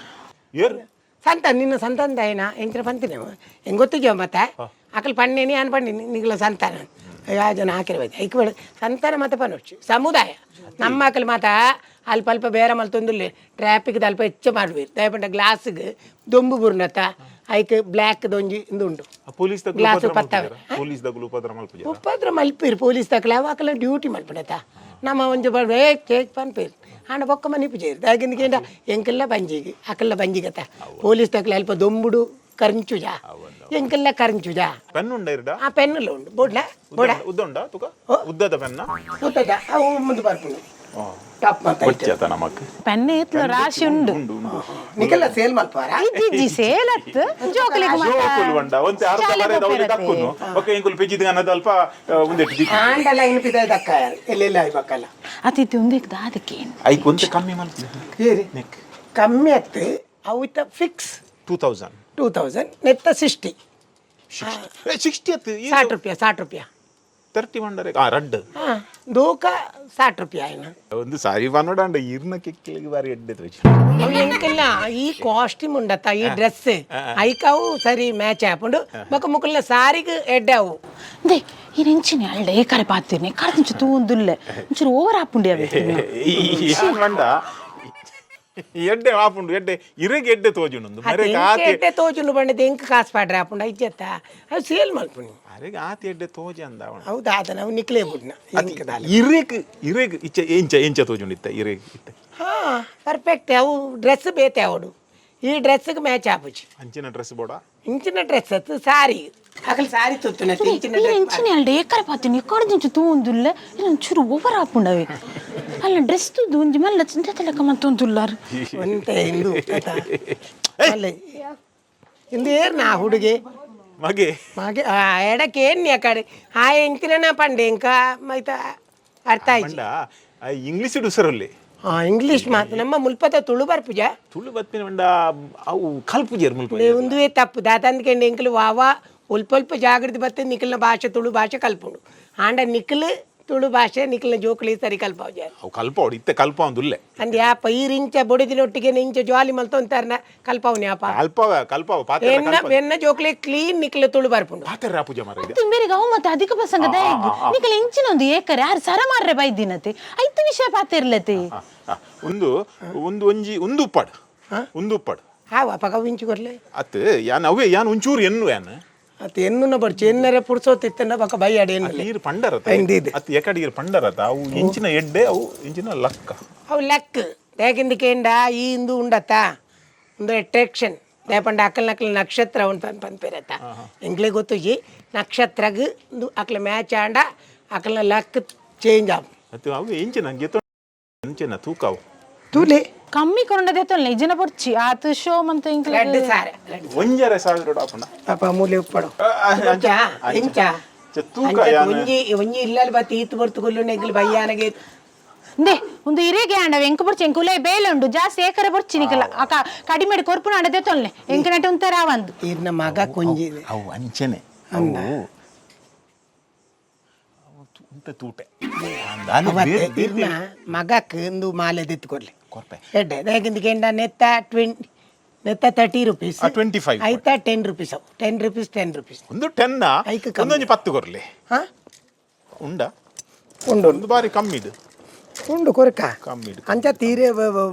ಏರ್? ಸಂತಾನ ನಿನ್ನ ಸಂತಾನ ದಯನ ಎಂಚನ ಪಂತಿನ ಹೆಂಗ್ ಗೊತ್ತಿದ್ಯೋ ಮತ್ತೆ ಅಕಲ್ ಪಣ್ಣೇನಿ ಅನ್ ಪಣ್ಣಿ ನಿಗಳ ಸಂತಾನ ಯಾವ ಜನ ಹಾಕಿರ ಬೈದ ಐಕ್ ಬೇಡ. ಸಂತಾನ ಮತ್ತೆ ಪನೊಚ್ಚು ಸಮುದಾಯ. ನಮ್ಮ ಅಕಲ್ ಮಾತ ಅಲ್ಪ ಅಲ್ಪ ಬೇರೆ ಮಲ್ತೊಂದುಲ್ಲೆ. ಟ್ರಾಫಿಕ್ ಅಲ್ಪ ಹೆಚ್ಚು ಮಾಡುವಿರು. ದಯಪಂಡ ಗ್ಲಾಸ್ಗೆ ದೊಂಬು ಬುರ್ನತ್ತ ಐಕ್ ಬ್ಲ್ಯಾಕ್ ದೊಂಜಿ ಇಂದು ಉಂಡು. ಪೊಲೀಸ್ ದಗ್ಲು ಗ್ಲಾಸ್ ಉಪದ್ರ ಪತ್ತವೆ. ಮಲ್ಪುಜೆರಾ? ಪೊಲೀಸ್ ದಗ್ಲು ಉಪದ್ರ ಮಲ್ಪುಜೆರಾ? ಉಪದ್ರ ಮಲ್ಪೀರು ಪೊಲೀಸ್ ತಕಲೆ. ಅವು ಅಕಲ ಡ್ಯೂಟಿ ಮಲ್ಪಡತ. ನಮ್ಮ ಒಂಜಿ ಬ ಏ ಕೇಕ್ ಪನ್ಪೇರು ಆಂಡ ಬೊಕ್ಕ ಮನಿಪುಜೇರು. ದಾಗಿಂದ ಎಂಕೆಲ್ಲ ಬಂಜಿಗೆ ಅಕಲ್ಲ ಬಂಜಿಗತ. ಪೊಲೀಸ್ ತಕಲೆ ಅಲ್ಪ ದೊಂಬುಡು ಕರಂಚುಜ, ಎಂಕೆಲ್ಲ ಕರಂಚುಜ. ಪೆನ್ ಉಂಡ ಇರ್ಡ? ಆ ಪೆನ್ನುಲ ಉಂಡು. ಬೋಡ್ಲ ಬೋಡ? ಉದ್ದ ಉಂಡ ತುಕ? ಉದ್ದದ ಪೆನ್ನ? ಉದ್ದದ ಅವು ಮುಂದೆ ಬರ್ಪುಂಡು ಟಾಪ್ ಮಾತ. ಬೊಚ್ಚತ ನಮಕ್. ಪೆನ್ನೆ ಇತ್ಲ ರಾಶಿ ಉಂಡು. ಉಂಡು ಉಂಡು. ನಿಕೆಲ್ಲ ಸೇಲ್ ಮಲ್ಪವಾರ? ಇಜ್ಜಿ, ಸೇಲ್ ಅತ್ ಜೋಕುಲಿಗೆ ಮಾತ. ಜೋಕುಲು ಉಂಡ ಒಂತೆ ಅರ್ಧ ಶಾಲೆಗ್ ಬರೆದ ಅವ್ಲು ಪೋಪೆರತೆ. ದಕ್ಕುನು ಬೊಕ್ಕ ಎಂಕುಲು ಪೆಜಿದ್ ಅನದ ಅಲ್ಪ ಉಂದೆಟ್ ದಿಕ್ಕು. ಆಂಡಲ ಇನ್ನು ಪಿದಾಯ್ ದಕ್ಕ ಎಲ್ಲೆಲ್ಲ ಆಯ್ಬೇಕಲ್ಲ. ಅತಿಥಿ ಉಂದೆಕ್ ದಾದಕ್ಕೆ. ಐಕ್ ಒಂತೆ ಕಮ್ಮಿ ಮಲ್ಪು. ಏರಿ ನೆಕ್. ಕಮ್ಮಿ ಅತ್ತು ಅವು ಇತ್ತ ಫಿಕ್ಸ್. 2000? 2000 ನೆತ್ತ 60. 60 ಅತ್ತು. 60 ರೂಪಾಯಿ, 60 ರೂಪಾಯಿ. 30 ಮಂಡರೆ ಆ ರಡ್ಡ್. ಹಾ, ದೂಕ 60 ರೂಪಾಯಿ ಆಯ್ನ. ಒಂದು ಸಾರಿ ಪನ್ನೋಡಾಂಡ ಇರ್ನ ಕಿಕ್ಕಿಲಿಗೆ ಬಾರಿ ಎಡ್ಡೆ ತೋಜು. ಅವು ಎಂಕಲ್ನ ಈ ಕಾಸ್ಟ್ಯೂಮ್ ಉಂಡತ್ತ, ಈ ಡ್ರೆಸ್ ಐಕಾವು ಸರಿ ಮ್ಯಾಚ್ ಆಪುಂಡು. ಬೊಕ ಮುಕಲ್ನ ಸಾರಿಗೆ ಎಡ್ಡೆ ಅವು. They ಈ ನೆಂಚಿನ ಅಲ್ಡ ಏಕಾರೆ ಪಾತಿರ್ನಿ ಕಾಡ್ದಿಂಚು ತೂಂದುಲ್ಲೆ ಒಂಚೂರು ಓವರ್ ಆಪುಂಡಿ ಅವೆ. ಯಾನ್ ಪಂಡ ಎಡ್ಡೆ ಆಪುಂಡು, ಎಡ್ಡೆ ಇರೆಗ್ ಎಡ್ಡೆ ತೋಜುಂಡು ಮರೆ ಆತಿ. ಎಡ್ಡೆ ತೋಜುಂಡು ಬಂಡದ ಎಂಕ್ ಕಾಸು ಪಾಡ್ರೆ ಆಪುಂಡು ಇಜ್ಜತ್ತ, ಅವು ಸೇಲ್ ಮಲ್ಪುನಿ. ಅರೆಗ್ ಆತಿ ಎಡ್ಡೆ ತೋಜ ಅಂದ ಅವಣ. ಹೌದಾ, ಅದ ನಾವು ನಿಕ್ಲೇ ಬುಡ್ನ ಎಂಕ್ ದಾಲ. ಇರೆಗ್ ಇರೆಗ್ ಇಚ್ಚ ಎಂಚ ಎಂಚ ತೋಜುಂಡು ಇತ್ತ ಇರೆಗ್ ಇತ್ತ? ಹಾ, ಪರ್ಫೆಕ್ಟ್. ಅವು ಡ್ರೆಸ್ ಬೇತೆ ಅವಡು, ಈ ಡ್ರೆಸ್ಗೆ ಮ್ಯಾಚ್ ಆಪುಜಿ. ಅಂಚಿನ ಡ್ರೆಸ್ ಬೋಡ. ಇಂಚಿನ ಡ್ರೆಸ್ ಅತ್ತು ಸಾರಿ ಅಕಲ್ ಸಾರಿ ತುತ್ತುನ ಇಂಚಿನ ಈ ಡ್ರೆಸ್. ನೆಂಚಿನ ಅಲ್ಡ ಏಕಾರೆ ಪಾತಿರ್ನಿ ಕಾಡ್ದಿಂಚು ತೂಂದುಲ್ಲೆ ಇಲ್ಲ ಒಂಚೂರು ಓವರ್ ಆಪುಂಡವೆ ಅಲ್ಲ. ಡ್ರೆಸ್ ತೂದು ಒಂಜಿ ಮಲ್ಲ ಚಿಂತೆ ಲೆಕ್ಕ ಮಂತೊಂದುಲ್ಲಾರು. ಒಂತೆ ಇಂದು ಆತಾ? ಅಲ್ಲ, ಇಂದು ಏರ್ ನಾ ಹುಡುಗಿ? ಮಗೆ. ಮಗೆ. ಆ ಎಡಕ್ಕೆ ಏನ್ ಕಡೆ ಆ ಎಂಚಿನ ಪಂಡೆ ಇಂಕ ಮೈತ ಅರ್ಥ ಆಯ್ತು. ಪಂಡ ಇಂಗ್ಲಿಷ್ ಉಸರಲ್ಲಿ. ಹಾ, ಇಂಗ್ಲೀಷ್ ಮಾತು ನಮ್ಮ ಮುಲ್ಪದ ತುಳು ಬರ್ಪುಜ. ತುಳು ಬತ್ತಿನ ಪಂಡ ಅವು ಕಲ್ಪುಜೇರ್ ಮುಲ್ಪ. ಒಂದುವೇ ತಪ್ಪು ದಾತಂದ್ಕೆಂಡು ಎಂಕಲು ವಾವಾ ಉಲ್ಪಲ್ಪ ಜಾಗೃತಿ ಬತ್ತೆ. ನಿಖಲ್ನ ಭಾಷೆ ತುಳು ಭಾಷೆ ಕಲ್ಪುಂಡು. ಆಂಡ ನಿಖಲ್ ತುಳು ಭಾಷೆ ನಿಖಲ್ನ ಜೋಕುಲಿ ಸರಿ ಕಲ್ಪಾವುಜ. ಅವು ಕಲ್ಪವಡು ಇತ್ತೆ ಕಲ್ಪವಂದುಲ್ಲೆ. ಅಂದ್ ಯಾಪ ಈ ರಿಂಚ ಬೊಡಿದಿನೊಟ್ಟಿಗೆ ಇಂಚ ಜಾಲಿ ಮಲ್ತೊಂತಾರನ ಕಲ್ಪಾವುನಿ ಯಾಪ? ಕಲ್ಪವ ಕಲ್ಪವ ಪಾತೆರ. ಎನ್ನ ಎನ್ನ ಜೋಕ್ಲಿ ಕ್ಲೀನ್ ನಿಖಲ್ ತುಳು ಬರ್ಪುಂಡು. ಪಾತೆರ ಪೂಜೆ ಮಾರ ಇದೆ. ಬೇರೆಗೆ ಅವು ಮತ್ತೆ ಅಧಿಕ ಪ್ರಸಂಗ ದಯಗ್ ನಿಕಲ ಇಂಚಿನ ಒಂದು ಏಕರೆ ಯಾರು ಸರ ಮಾರ್ರೆ ಬೈದಿನತೆ ಐತು ವಿಷಯ ಪಾತಿರ್ಲತೆ. ಆ, ಆ, ಒಂದು ಒಂದು ಒಂಜಿ ಒಂದು ಉಪ್ಪಾಡು ಒಂದು ಉಪ್ಪಾಡು. ಹಾವ ಅಪಗ ಇಂಚು ಕೊರ್ಲೆ. ಅತ್ ಯಾನ್ ಅವೇ ಯಾನ್ ಒಂಚೂರು ಎನ್ನು ಯಾನ್. ಅತ್ ಎನ್ನುನ ಬರ್ಚು ಎನ್ನರೆ ಪುರ್ಸೋತಿತ್ತನ ಬಕ ಬೈಯಾಡಿ ಎನ್ನು. ನೀರು ಪಂಡರತ. ಇಂದಿದೆ. ಅತ್ ಎಕಡೆ ಈರ್ ಪಂಡರತ, ಅವು ಇಂಚಿನ ಎಡ್ಡೆ, ಅವು ಇಂಚಿನ ಲಕ್ಕ. ಅವು ಲಕ್ ದೇಕಿಂದ ಕೇಂಡ ಈ ಇಂದು ಉಂಡತ್ತ ಒಂದು ಅಟ್ರಾಕ್ಷನ್ ದೇಪಂಡ ಅಕಲ್ ನಕಲ್ ನಕ್ಷತ್ರ ಉಂಟು ಪನ್ಪೇರತ್ತ. ಎಂಕ್ಲೆ ಗೊತ್ತುಜಿ ನಕ್ಷತ್ರಗ್ ಇಂದು ಅಕ್ಲ ಮ್ಯಾಚ್ ಆಂಡ ಅಕಲ್ನ ಲಕ್ ಚೇಂಜ್ ಆವು. ಅತ್ ಅವು ಇಂಚಿನ ಗೆತ ಇಂಚಿನ ತೂಕ ಅವು. ತೂಲೆ. ಕಮ್ಮಿ ಕೊರಂಡದೆ ತೊಲ್ನೆ ಇಜನ ಪೊರ್ಚಿ ಆತು ಶೋ ಮಂತ ಇಂಕ್ಲೆ. ರಡ್ಡು ಸಾರ ರಡ್ಡು. 1500 ಆಪುಂಡ. ಪಾಪ ಮೂಲೆ ಉಪ್ಪಡು. ಆ, ಇಂಚ ಇಂಚ. ಚ ತೂಕ. ಅಂಚ. ಯಾನ್ ಒಂಜಿ ಒಂಜಿ ಇಲ್ಲಲ್ ಬತ್ತಿ ಈತ್ ಬರ್ತು ಕೊಲ್ಲು ಎಂಕ್ಲೆ ಬಯ್ಯಾನಗೆ. ದೆ ಒಂದು ಇರೆಗೆ ಆಂಡ ಎಂಕ ಪೊರ್ಚಿ ಎಂಕ ಉಲೈ ಬೇಲೆ ಉಂಡು ಜಾಸ್ತಿ ಏಕರೆ ಪೊರ್ಚಿ ನಿಕಲ ಅಕ ಕಡಿಮೆ ಕೊರ್ಪುನ ಅಂಡದೆ ತೊಲ್ನೆ ಎಂಕ ನಟ ಉಂತಾರ ಒಂದು. ಈರ್ನ ಮಗ ಕೊಂಜಿ. ಅವು ಅಂಚನೆ ಅವು ಅವು ಉಂತ ತೂಟೆ ದಾನೆ. ಅವತ್ತೆ ಬೇರೆ ಇರ್ನ ಮಗಕ್ ಇಂದು ಮಾಲೆ ದೆತ್ತುಕೊರ್ಲೆ. ಕೊರ್ಪೆ. ಎಡ್ಡೆ ದೇಕಿಂದ ಕೆಂಡ ನೆತ್ತ ಟ್ವೆಂಟಿ ನೆತ್ತ 30 ರುಪೀಸ್. ಆ, 25. ಆಯ್ತಾ, 10 ರುಪೀಸ್ ಅವು, 10 ರುಪೀಸ್, 10 ರುಪೀಸ್. ಒಂದು 10. ಐಕ್ ಕಮ್ಮಿ. ಒಂದೊಂದು 10 ಕೊರ್ಲೆ. ಹಾ. ಉಂಡ. ಉಂಡು. ಒಂದು ಬಾರಿ ಕಮ್ಮಿ ಇದು. ಉಂಡು ಕೊರಕ. ಕಮ್ಮಿ ಇದು. ಅಂಚ ತೀರೆ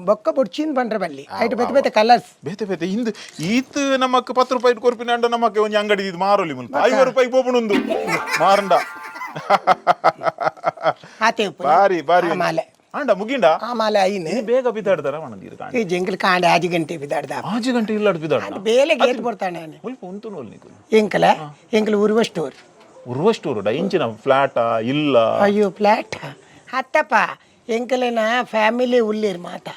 ಬೊಕ್ಕ ಬೊಡ್ಚಿನ್ ಬಂಡ್ರ ಬಲ್ಲಿ ಐಟ್ ಬೇತೆ ಬೇತೆ ಕಲರ್ಸ್. ಬೇತೆ ಬೇತೆ ಹಿಂದ್ ಈತ್ ನಮಕ್ 10 ರೂಪಾಯಿ ಕೊರ್ಪಿನ ಅಂಡ ನಮಕ್ ಒಂಜಿ ಅಂಗಡಿ ಇದು ಮಾರೋಲಿ ಮುಲ್ಪ 50 ರೂಪಾಯಿ ಪೋಪುಣುಂದು ಮಾರಂಡ. ಆತೆ ಉಪ್ಪು. ಬಾರಿ ಬಾರಿ. ಆ ಮಾಲೆ. ಅಂಡ ಮುಗಿಂಡ. ಆ ಮಾಲೆ ಐನು. ನೀ ಬೇಗ ಬಿದ್ದಾಡ್ತಾರ ಮಣಂದಿರು ಕಾಂಡ. ಈ ಜಂಕಲ್ ಕಾಂಡೆ ಆಜಿ ಗಂಟೆ ಬಿದ್ದಾಡ್ದ. ಆಜು ಗಂಟೆ ಇಲ್ಲಾಡ್ ಬಿದ್ದಾಡ. ಬೇಲೆ ಗೇಟ್ ಬರ್ತಾನೆ. ಮುಲ್ಪ ಉಂತು ನೋಲ್ ನಿಕುಲು. ಎಂಕಲ ಎಂಕಲ ಉರ್ವ ಸ್ಟೋರ್. ಉರ್ವಷ್ಟೂರುಡ ಇಂಚಿನ ಫ್ಲಾಟಾ ಇಲ್ಲ? ಅಯ್ಯೋ, ಫ್ಲಾಟ್ ಅತ್ತಪ್ಪ. ಎಂಕಲೆನ ಫ್ಯಾಮಿಲಿ ಉಳ್ಳೇರು ಮಾತ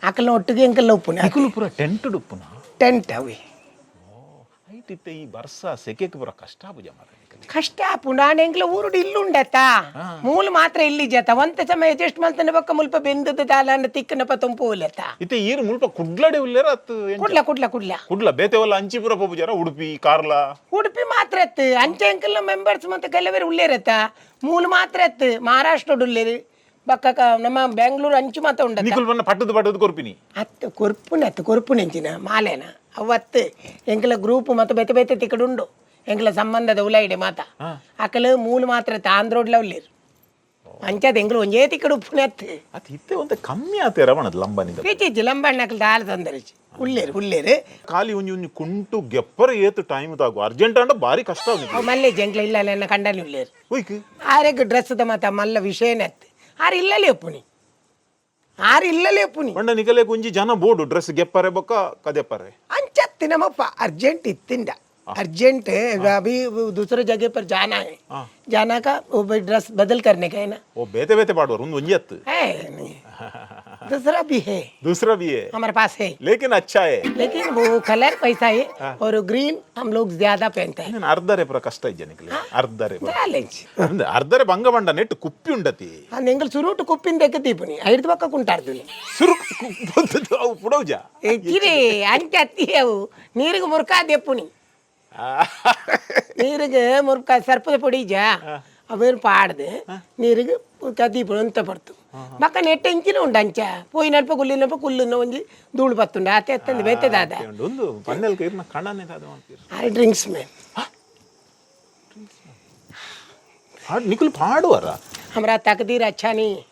ಅಕಲ್ನ ಒಟ್ಟಿಗೆ ಎಂಕಲ್ನ ಉಪ್ಪುನ. ನಿಕುಲು ಪೂರ ಟೆಂಟ್ ಉಪ್ಪುನ? ಟೆಂಟ್ ಅವಿ. ಐಟ್ ಇತ್ತೆ ಈ ಬರ್ಸ ಸೆಕೆಕ್ ಪೂರ ಕಷ್ಟ ಪೂಜೆ ಮಾರ ನಿಕುಲು. ಕಷ್ಟ ಆಪುಂಡು. ಆಂಡ ಎಂಕ್ಲ ಊರುಡು ಇಲ್ಲುಂಡತ್ತ ಮೂಲು ಮಾತ್ರ ಇಲ್ಲಿ ಜತ ಒಂತ ಸಮಯ ಅಡ್ಜಸ್ಟ್ ಮಲ್ತನ ಬೊಕ್ಕ ಮುಲ್ಪ ಬೆಂದದ ದಾಲ ತಿಕ್ಕನಪ್ಪ ತುಂಪು ಉಲ್ಲತ್ತ. ಇತ್ತೆ ಈರ್ ಮುಲ್ಪ ಕುಡ್ಲಡೆ ಉಲ್ಲೇರ ಅತ್ತು ಎಂಚ? ಕುಡ್ಲ ಕುಡ್ಲ ಕುಡ್ಲ. ಕುಡ್ಲ. ಬೇತೆ ಒಲ್ಲ ಅಂಚಿಪುರ ಪೋಪುಜಾರ, ಉಡುಪಿ ಕಾರ್ಲ? ಉಡುಪಿ ಮಾತ್ರ ಎತ್ತು. ಅಂಚೆ ಎಂಕಲ್ನ ಮೆಂಬರ್ಸ್ ಮತ್ತೆ ಕೆಲವರು ಉಳ್ಳೇರತ್ತ. ಮೂಲು ಮಾತ್ರ ಎತ್ತು, ಮಹಾರಾಷ್ಟ್ರ ಉಳ್ಳೇರು ಬಕ್ಕ ನಮ್ಮ ಬೆಂಗಳೂರು ಅಂಚು ಮಾತ್ರ ಉಂಡತ್ತ. ನಿಕುಲ್ ಬನ್ನ ಪಟ್ಟದು ಪಟ್ಟದು ಕೊರ್ಪಿನಿ. ಅತ್ತು ಕೊರ್ಪುನ ಅತ್ತು ಕೊರ್ಪುನೆಂಚಿನ ಮಾಲೇನ ಅವತ್ತು ಎಂಕಲ ಗ್ರೂಪ್ ಮತ್ತು ಬೇತೆ ಬೇತೆ ತಿಕ್ಕಡು ಉಂಡು. ಎಂಕಲ ಸಂಬಂಧದ ಉಲೈಡೆ ಮಾತ ಅಕಲು ಮೂಲು ಮಾತ್ರ ಎತ್ತು, ಆಂಧ್ರೋಡ್ಲ ಉಳ್ಳೇರು. ಅಂಚದ ಎಂಕಲು ಒಂಜೇ ತಿಕ್ಕಡು ಉಪ್ಪುನ ಅತ್ತು. ಅತ್ ಇತ್ತೆ ಒಂತೆ ಕಮ್ಮಿ ಆತೆ ರವಣದ ಲಂಬನಿದ. ಇಜ್ಜಿ, ಲಂಬಣ್ಣ ಅಕಲ್ ದಾಲ ತೊಂದರೆ ಉಳ್ಳೇರು ಉಳ್ಳೇರು. ಖಾಲಿ ಒಂಜಿ ಒಂಜಿ ಕುಂಟು ಗೆಪ್ಪರ ಏತು ಟೈಮ್ ತಾಗು ಅರ್ಜೆಂಟ್ ಅಂಡ ಬಾರಿ ಕಷ್ಟ ಆಗುದು. ಅವು ಮಲ್ಲೆ ಜಂಕ್ಲ ಇಲ್ಲ ಎನ್ನ ಕಂಡನಿ ಉಳ್ಳೇರು. ಒಯ್ಕ್. ಆರೆಗ್ ಡ್ರೆಸ್ ಮಾತ ಮಲ್ಲ ವಿಷಯನೇ ಅತ್ತು. ಆರು ಇಲ್ಲಲೇ ಒಪ್ಪುನಿ, ಆರು ಇಲ್ಲಲೇ ಒಪ್ಪುನಿ. ಬಂಡ ನಿಕಲೆ ಒಂಜಿ ಜನ ಬೋಡು ಡ್ರೆಸ್ ಗೆಪ್ಪರೆ ಬೊಕ್ಕ ಕದೆಪ್ಪರೆ. ಅಂಚತ್ತಿ ನಮ್ಮಪ್ಪ अर्जेंट इत्तिंदा अर्जेंट है, अभी वो दूसरे जगह पर जाना है, जाना का वो भाई ड्रेस बदल करने का है ना. ಓ, ಬೇತೆ ಬೇತೆ ಪಾಡುವರು ಒಂದು ಒಂಜಿ ಅತ್ತು. है नहीं, दूसरा भी है. ದೂಸರಾ ಬಿ है. हमारे पास है. ಲೇಕಿನ್ ಅಚ್ಚಾ है. लेकिन वो कलर पैसा है और ग्रीन हम लोग ज्यादा पहनते हैं. ನಾನು ಅರ್ಧರೆ ಪುರ ಕಷ್ಟ ಇಜ್ಜ ನಿಕಲೆ ಅರ್ಧರೆ ಪುರ. ಚಾಲೆಂಜ್. ಅಂದ್ ಅರ್ಧರೆ ಬಂಗ ಬಂಡ ನೆಟ್ ಕುಪ್ಪಿ ಉಂಡತಿ. ಎಂಗಲ್ ಸುರುಟು ಕುಪ್ಪಿಂದ ದೀಪನಿ ಐದು ಪಕ್ಕ ಕುಂಟಾಡ್ತೀನಿ. ಸುರು ಬಂದದ್ದು ಅವು ಪುಡೌಜ. ಎಚ್ಚಿರಿ ಅಂಚೆ ಅತ್ತಿ ಅವು ನೀರಿಗೆ ಮುರ್ಕಾ ದೆಪ್ಪುನಿ. ನೀರಿಗೆ ಮುರ್ಕ ಸರ್ಪದ ಪೊಡಿ ಇಜ್ಜಾ, ಅವೇನು ಪಾಡ್ದು ನೀರಿಗೆ ಕದೀಪು ಅಂತ ಪಡ್ತು. ಬಕ್ಕ ನೆಟ್ಟ ಇಂಚಿನ ಉಂಡು ಅಂಚ ಪೋಯಿನಲ್ಪ ಕುಲ್ಲಿನಲ್ಪ ಕುಲ್ಲುನ ಒಂಜಿ ಧೂಳು ಬತ್ತುಂಡು ಆತೆ ಎತ್ತಂದು ಬೇತೆದಾದ. ಉಂಡು ಒಂದು ಪನ್ನೆಲ್ಕ ಇರ್ನ ಕಣ್ಣನೆ ದಾದ ಮಾಡ್ತೀರಿ? I drinks man. ಹಾಡು ನಿಕುಲ್ ಪಾಡುವರ? हमारा तकदीर अच्छा नहीं है।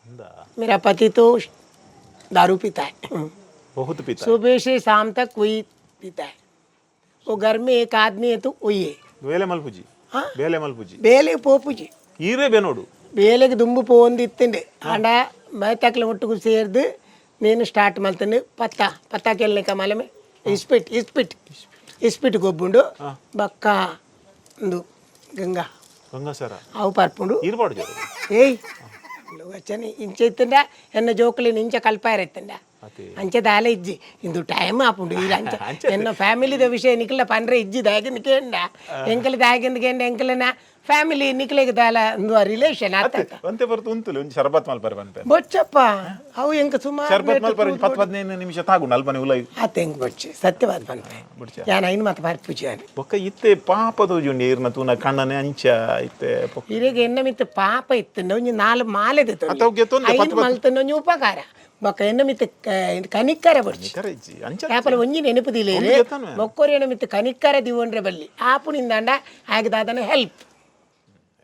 ಅಂದ. मेरा पति तो दारू पीता है। ಬಹುತ್ ಪಿತ. सुबह से शाम तक वही पीता है। वो घर में एक आदमी है तो वही है। ಬೇಲೆ ಮಲ್ಪುಜಿ? ಹಾ? ಬೇಲೆ ಮಲ್ಪುಜಿ? ಬೇಲೆ ಪೋಪುಜಿ. ಈರೇ ಬೆನೋಡು. ಬೇಲೆಗೆ ದುಂಬು ಪೋಂದಿತ್ತಂಡೆ ಆಂಡ ಮೇತಕ್ಲೆ ಒಟ್ಟಿಗೆ ಸೇರ್ದು నేను ಸ್ಟಾರ್ಟ್ ಮಲ್ತಂಡು ಪತ್ತ ಪತ್ತ ಕೆಲ್ನಿಕ ಮಲಮೆ ಇಸ್ಪಿಟ್ ಇಸ್ಪಿಟ್ ಇಸ್ಪಿಟ್ ಗೊಬ್ಬುಂಡು ಬಕ್ಕ ಒಂದು ಗಂಗಾ. ಗಂಗಾಸರ. ಅವು ಪರ್ಪುಂಡು. ಈರ್ಪಾಡು ಜೋರು. ಏಯ್ వచ్చని ಇಂಚ ಇತ್ತಂಡ ಎನ್ನ ಜೋಕುಲಿನ ಇಂಚ ಕಲ್ಪಾರ ಇತ್ತಂಡ. ಅದೇ. ಅಂಚೆ ದಾಲ ಇಜ್ಜಿ ಇಂದು ಟೈಮ್ ಆಪುಂಡು ಈ ಅಂಚ ಎನ್ನ ಫ್ಯಾಮಿಲಿದ ವಿಷಯ ನಿಕ್ಲ ಪನ್ರೆ ಇಜ್ಜಿ ದಾಗಿನ ಕೇಂಡ ಎಂಕಲ್ ದಾಗಿಂದ ಕೇಂಡ ಎಂಕಲನ ಫ್ಯಾಮಿಲಿ ನಿಕ್ಲೆಗ್ ದಾಲ ಒಂದು ರಿಲೇಷನ್ ಆತ. ಒಂತೆ ಬರ್ತು ಉಂತುಲಿ ಒಂಜಿ ಶರ್ಬತ್ ಮಲ್ಪರೆ ಪನ್ಪೆ. ಬೊಚ್ಚಪ್ಪ ಅವು ಎಂಕ ಸುಮಾರು ಶರ್ಬತ್ ಮಲ್ಪರೆ ಒಂಜಿ 10 15 ನಿಮಿಷ ತಾಗುಂಡು ಅಲ್ಪನೆ ಉಲೈ. ಆತ ಎಂಕ್ ಬೊಚ್ಚಿ ಸತ್ಯವಾದ ಪನ್ಪೆ. ಬೊಡ್ಚ. ಯಾನ್ ಐನ್ ಮಾತ ಪರ್ಪುಜಿ ಯಾನ್. ಬೊಕ್ಕ ಇತ್ತೆ ಪಾಪ ತೋಜುಂಡು ಈರ್ನ ತೂನ ಕಣ್ಣನೆ ಅಂಚ ಇತ್ತೆ ಬೊಕ್ಕ. ಇರೆಗ್ ಎನ್ನ ಮಿತ್ತ ಪಾಪ ಇತ್ತಂಡ ಒಂಜಿ ನಾಲ್ ಮಾಲೆ ಅತ್ತ ಅವು ಗೆತ್ತೊಂದೆ, ಐನ್ ಪತ್ತು ಪತ್ತು. ಮಲ್ತಂಡ ಒಂಜಿ ಉಪಕಾರ ಬೊಕ್ಕ ಎನ್ನ ಮಿತ್ತ ಕನಿಕ್ಕರ ಬೊಡ್ಚಿ. ನಿಖರ ಇಜ್ಜಿ ಅಂಚ. ಯಾಪಲ ಒಂಜಿ ನೆನಪುದಿಲ್ಲ. ಒಂದು ಗೆತ್ತನು. ಮೊಕ್ಕೊರಿಯನ ಮಿತ್ತ ಕನಿಕ್ಕರ ದಿವೊಂಡ್ರೆ ಬಲ್ಲಿ ಆಪುನಿಂದಾಂಡ ಆಗ ದಾದನ ಹೆಲ್ಪ್.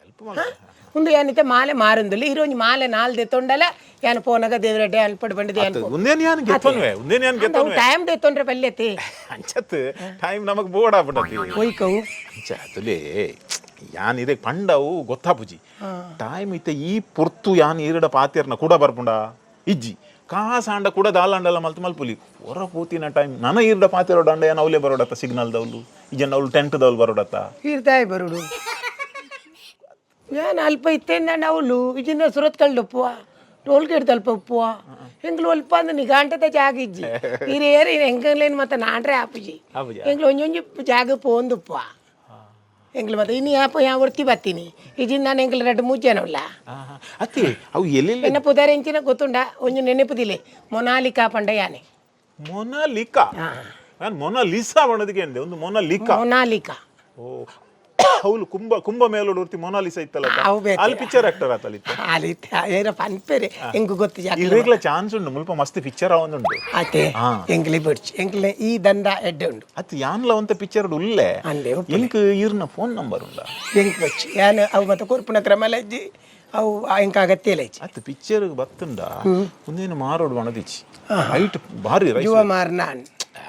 ಹೆಲ್ಪ್ ಮಲ್ಪರೆ. ಉಂದು ಏನಿತ್ತೆ ಮಾಲೆ ಮಾರುಂದಿಲ್ಲ ಇರೋಂಜಿ ಮಾಲೆ ನಾಲ್ ದೆತ್ತೊಂಡಲ ಯಾನ್ ಪೋನಗ ದೇವರೆಡ್ಡೆ ಅನ್ಪಡ್ ಬಂಡಿದೆ. ಉಂದೇನ್ ಯಾನ್ ಗೆತ್ತೊನ್ವೆ, ಉಂದೇನ್ ಯಾನ್ ಗೆತ್ತೊನ್ವೆ. ಟೈಮ್ ದೆತ್ತೊಂಡ್ರೆ ಬಲ್ಲೆತಿ. ಅಂಚತ್ ಟೈಮ್ ನಮಗ್ ಬೋರ್ಡ್ ಆಗ್ಬಿಟ್ಟತಿ. ಒಯ್ಕವು. ಅಂಚ ಅದುಲೇ ಯಾನ್ ಇದೇ ಪಂಡವು ಗೊತ್ತಾಪುಜಿ ಟೈಮ್ ಇತ್ತೆ ಈ ಪೊರ್ತು ಯಾನ್ ಈರಡ ಪಾತೆರ್ನ ಕೂಡ ಬರ್ಪುಂಡ ಇಜ್ಜಿ ಕಾಸಾಂಡ ಕೂಡ ದಾಲಾಂಡಲ ಮಲ್ತು ಮಲ್ಪುಲಿ ಹೊರ ಪೋತಿನ ಟೈಮ್ ನನ ಈರಡ ಪಾತೆರೋಡಂಡ ಯಾನ್ ಅವಲೇ ಬರೋಡತ್ತ ಸಿಗ್ನಲ್ ದೌಲು ಇಜ್ಜನ್ ಅವಳು ಟೆಂಟ್ ದೌಲು ಬರೋಡತ್ತ. ಈರ್ತಾಯಿ ಬರುಡು ಯಾನ್ ಅಲ್ಪ ಇತ್ತೇಂದಂಡ ಅವಳು ಇಜಿಂದ ಸುರತ್ ಕಳ್ಳುಪ್ಪುವ ಟೋಲ್ ಗೇಟ್ ತಲ್ಪ ಉಪ್ಪುವ ಎಂಗ್ಲು ಅಲ್ಪ ಅಂದ ನಿಗಾಂಟದ ಜಾಗ ಇಜ್ಜಿ ಈರೇರು ಎಂಕಲೇನು ಮತ್ತೆ ನಾಂಡ್ರೆ ಆಪುಜಿ. ಆಪುಜಿ. ಎಂಗ್ಲು ಒಂಜೊಂಜಿ ಜಾಗ ಪೋಂದುಪ್ಪುವ ಎಂಗ್ಲು ಮತ್ತೆ ಇನ್ನು ಯಾಪ ಯಾ ಒರ್ತಿ ಬತ್ತೀನಿ ಇಜಿಂದ ನಾನು ಎಂಗ್ಲು ರಡ್ಡು ಮೂರು ಜನ ಉಲ್ಲ. ಅತ್ತೆ ಅವು ಎಲ್ಲೆಲ್ಲಿ? ಎನ್ನ ಪುದಾರ್ ಎಂಚಿನ ಗೊತ್ತುಂಡ ಒಂಜಿ ನೆನಪುದಿಲೆ ಮೊನಾಲಿಕಾ ಪಂಡ ಯಾನೆ. ಮೊನಾಲಿಕಾ? ನಾನು ಮೊನಾಲಿಸಾ ಬಣ್ಣದಕ್ಕೆ ಅಂದೆ ಒಂದು ಮೊನಾಲಿಕಾ. ಮೊನಾಲಿಕಾ. ಓ ಅವಳು ಕುಂಭ ಕುಂಭ ಮೇಲೋಡು ಒರ್ತಿ ಮೊನಾಲಿಸಾ ಇತ್ತಲ್ಲ. ಅವು ಬೇತೆ. ಅಲ್ಲಿ ಪಿಕ್ಚರ್ ಆಕ್ಟರ್ ಆತಲಿತ್ತು. ಅಲ್ಲಿ ಏನ ಪನ್ಪೆರೆ ಎಂಕು ಗೊತ್ತು ಜಾಗ. ಇರೇಗ್ಲ ಚಾನ್ಸ್ ಉಂಡು ಮುಲ್ಪ ಮಸ್ತ್ ಪಿಕ್ಚರ್ ಆವೊಂದುಂಡು. ಆತೆ. ಹಾ. ಎಂಕ್ಲೆ ಬಡ್ಚಿ ಎಂಕ್ಲೆ ಈ ದಂಡ ಎಡ್ಡೆ ಉಂಡು. ಅತ್ ಯಾನ್ಲ ಒಂತ ಪಿಕ್ಚರ್ ಉಲ್ಲೆ. ಅಂದೆ ಉಪ್ಪುಲೆ. ಎಂಕ್ ಈರ್ನ ಫೋನ್ ನಂಬರ್ ಉಂಡ? ಎಂಕ್ ಬಚ್ಚಿ ಯಾನ್ ಅವು ಮತ್ತೆ ಕೊರ್ಪುನ ಕ್ರಮ ಇಜ್ಜಿ ಅವು ಎಂಕ್ ಅಗತ್ಯ ಇಲ್ಲ ಇಜ್ಜಿ. ಅತ್ ಪಿಕ್ಚರ್ ಬತ್ತುಂಡ ಒಂದೇನು ಮಾರೋಡು ಬಣದಿಚ್ಚಿ ಹೈಟ್ ಭಾರಿ ರೈಸ್. ಜುವ ಮಾರ್ನಾನ್.